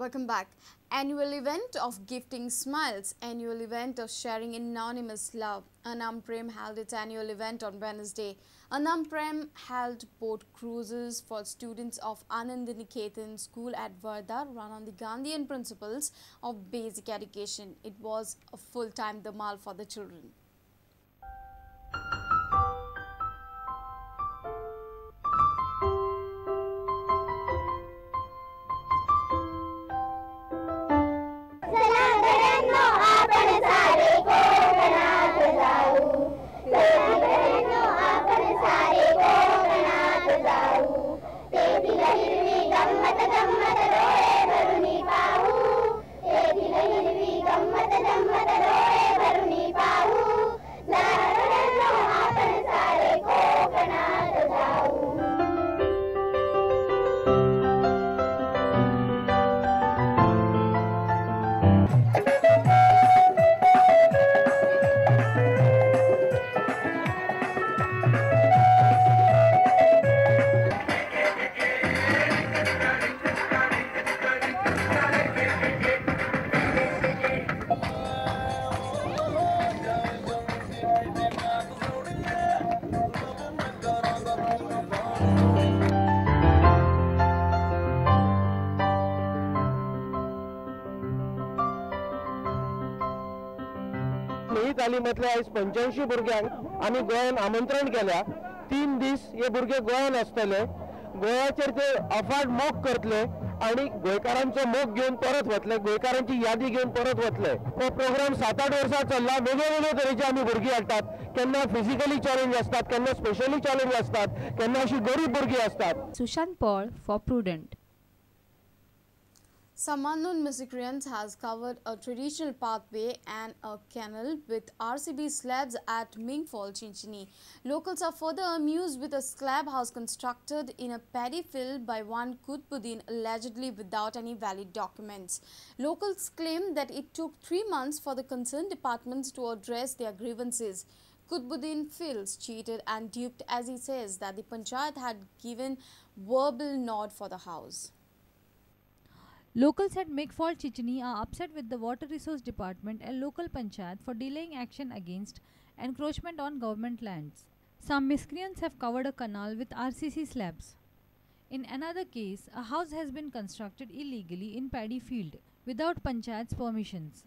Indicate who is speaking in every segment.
Speaker 1: Welcome back. Annual event of gifting smiles, annual event of sharing anonymous love. Anam Prem held its annual event on Wednesday. Anam Prem held boat cruises for students of Anandniketan School at Wardha run on the Gandhian principles of basic education. It was a full-time dhamal for the children.
Speaker 2: तालीमतल्या आयज 85 भुरग्यांक आमी गोंयान आमंत्रण केल्या. 3 दीस हे भुरगे गोंयान आसतले, गोंयाचेर ते अफाट मोग करतले आनी गोंयकारांचो मोग घेवन परत वतले, गोंयकारांची यादी घेवन परत वतले. हो प्रोग्राम 7-8 वर्सां चल्ला. वेगळे वेगळे तरेचे आमी भुरगीं हाडटात. केन्ना फिजिकली चॅलेंज आसतात, केन्ना स्पेशली चॅलेंज आसतात, केन्ना अशी गरीब भुरगीं आसतात.
Speaker 3: Sushant Paul for Prudent.
Speaker 1: Some unknown miscreants has covered a traditional pathway and a canal with RCB slabs at Mingfall, Chinchini. Locals are further amused with a slab house constructed in a paddy field by one Qutbuddin, allegedly without any valid documents. Locals claim that it took 3 months for the concerned departments to address their grievances. Qutbuddin feels cheated and duped, as he says that the panchayat had given verbal nod for the house.
Speaker 3: Locals at Migfall Chichini are upset with the Water Resource Department and local panchayat for delaying action against encroachment on government lands. Some miscreants have covered a canal with RCC slabs. In another case, a house has been constructed illegally in paddy field without panchayat's permissions.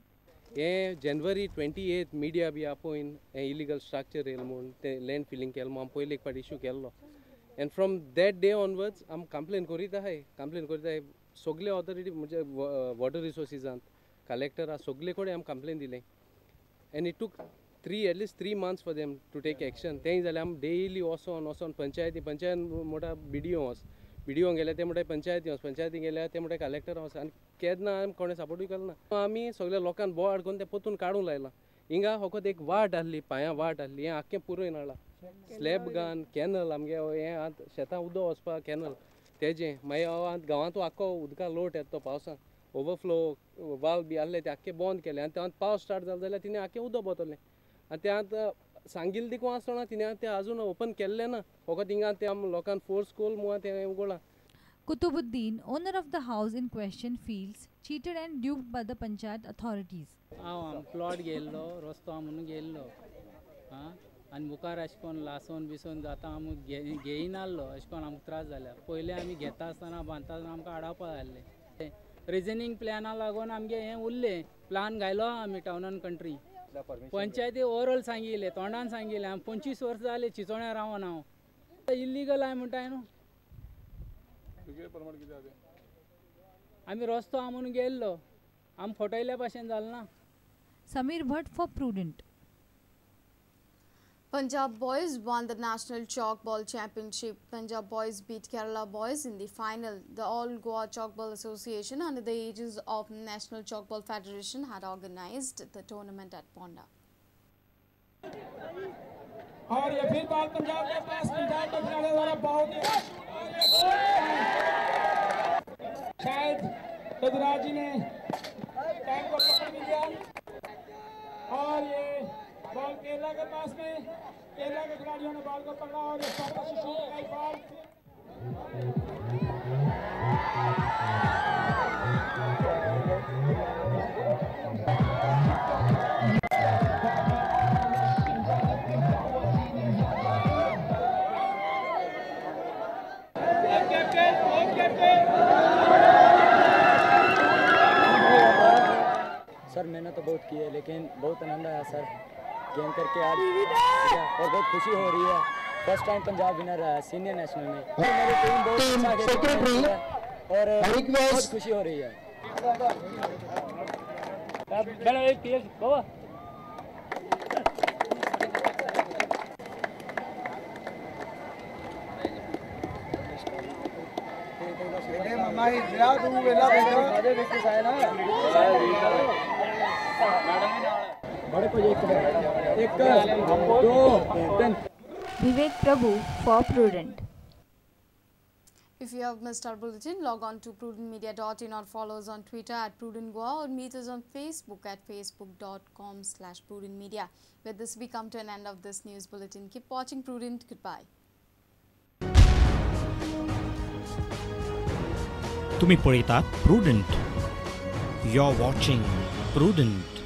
Speaker 4: हे जनवरी 28 media बी आपोवन हें illegal structure येयलें म्हूण तें land filling केलें म्हूण आमी पयलीं एक फावट इशू केल्लो. And from that day onwards आमी कंप्लेन करीत आहाय, कंप्लेन करीत आहाय सगळे ऑथॉरिटी म्हणजे वॉटर रिसोर्सिसांत कलेक्टर आहा सगळे कडेन आमी कंप्लेन दिलें. And it took at least 3 months for them to take action. तेंय जाल्यार आमी डेली वचोन वचोन पंचायती पंचायत म्हणटा बी डी ओ वच, बी डी ओ गेल्यार ते म्हणटा पंचायती वच, पंचायती गेल्यार ते म्हणटा कलेक्टर वच, आनी केन्ना आमी कोणें सपोर्टूय केलो ना. आमी सगळ्या लोकांक बोवाळ करून तें परतून काडूंक लायलां. हिंगा फकत एक वाट आहली, पांयां वाट आहली, हें आख्खें पुरयन हाडलां. स्लॅब घान कॅनल आमगे हें आतां शेतां उदक वचपाक कॅनल तेजें मागीर आतां गांवांतू आख्खो उदका लोट येता तो पावसान ओवरफ्लो वाल बी आहले ते आख्खे बंद केले आनी तें पावस स्टार्ट जालो जाल्यार तिणें आख्खें उदक भरतलें. आनी तें आतां सांगिल्लें देखून आसतना तिणें तें आजून ओपन केल्लें ना, फकत हिंगा तें आमी लोकांक फोर्स कोल म्हूण तें उगडलां.
Speaker 3: Kutubuddin, owner of the house in question, feels cheated and duped by the panchayat authorities.
Speaker 5: हांव प्लॉट घेयल्लो, रस्तो म्हणून घेयल्लो आं, आनी मुखार अशें कोन्न लासोन बिसोन जाता आमी घेयनासलो, अशें कोन्न आमकां त्रास जाल्या. पयलीं आमी घेता आसतना बांदता आसतना आमकां आडावपा जाल्लें. रिजनींग प्लॅना लागून आमगे हें उरलें. प्लान घायलो आमी टावनान कंट्री पंचायती ओरल सांगिल्लें, तोंडान सांगिल्लें. आमी 25 वर्सां जालीं चिंचोण्या रावन हांव इल्लीगल आहा म्हणटा न्हू. आमी रस्तो आहा म्हणून गेल्लो, आमी फटयल्या भाशेन जालें ना.
Speaker 3: Sameer Bhatt for Prudent.
Speaker 1: Punjab boys won the National Chalk Ball Championship. Punjab boys beat Kerala boys in the final. The All Goa Chalk Ball Association under the aegis of National Chalk Ball Federation had organized the tournament at Ponda.
Speaker 6: और ये फिर ball Punjab K pass, Punjab K खिलाड़ी द्वारा बहुत ही शायद यदुराज जी ने time को पकड़ लिया और ये बॉल केरला के पास में, केरला के खिलाड़ियों ने बॉल को पकड़ा और ये बॉल ball करके।
Speaker 7: सर मैंने तो बहुत की है, लेकिन बहुत आनंद आया सर गेम करके आज, और बहुत खुशी हो रही है। फर्स्ट टाइम पंजाब विनर रहा है सीनियर नेशनल में। मेरी टीम बहुत अच्छा खेल रही है और बहुत खुशी हो रही है।
Speaker 8: Vivek Prabhu for Prudent.
Speaker 1: If you have missed our bulletin, log on to prudentmedia.in or follow us on Twitter at prudentgoa or meet us on Facebook at facebook.com/prudentmedia. With this, we come to an end of this news bulletin. Keep watching Prudent. Goodbye.
Speaker 9: तुम्ही पळयतात Prudent. You're watching Prudent.